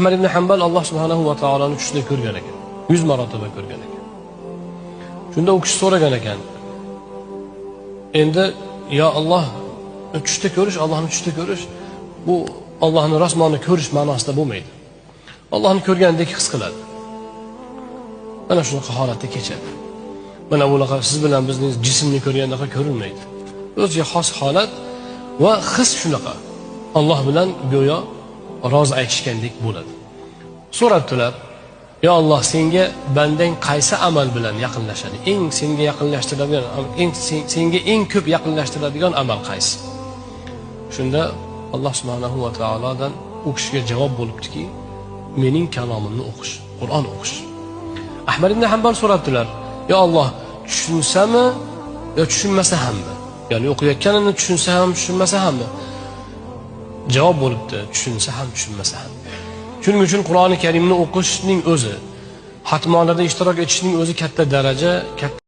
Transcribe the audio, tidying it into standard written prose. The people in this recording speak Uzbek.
Ahmad ibn Hanbal Alloh subhanahu va taoloni tushida ko'rgan ekan. 100 marotaba ko'rgan ekan. Shunda u kishi so'ragan ekan. Endi yo Alloh, tushda ko'rish, Allohni tushda ko'rish bu Allohni rosmoni ko'rish ma'nosida bo'lmaydi. Allohni ko'rgandek his qiladi. Mana shunaqa holatda kechadi. Mana bunaqa siz bilan bizning jismni ko'rgandaqa ko'rinmaydi. O'ziga xos holat va his shunaqa. Alloh bilan go'yo roz aytishgandek bo'ladi. So'rabdilar: "Yo Alloh, senga bandang qaysi amal bilan yaqinlashadi? Eng senga yaqinlashtiradigan, eng senga eng ko'p yaqinlashtiradigan amal qaysi?" Shunda Alloh subhanahu va taolodan u kishiga javob bo'libdiki, mening kalomimni o'qish, Qur'on o'qish. Ahmad ibn Hanbal so'rabdilar: "Yo Alloh, tushunsami yo tushunmasa hammi? Ya'ni o'qiyotganini tushunsa ham, tushunmasa hammi?" Javob bo'libdi: tushunsa ham, tushunmasa ham. Shuning uchun Qur'oni Karimni o'qishning o'zi, xatmolarda ishtirok etishning o'zi katta daraja, katta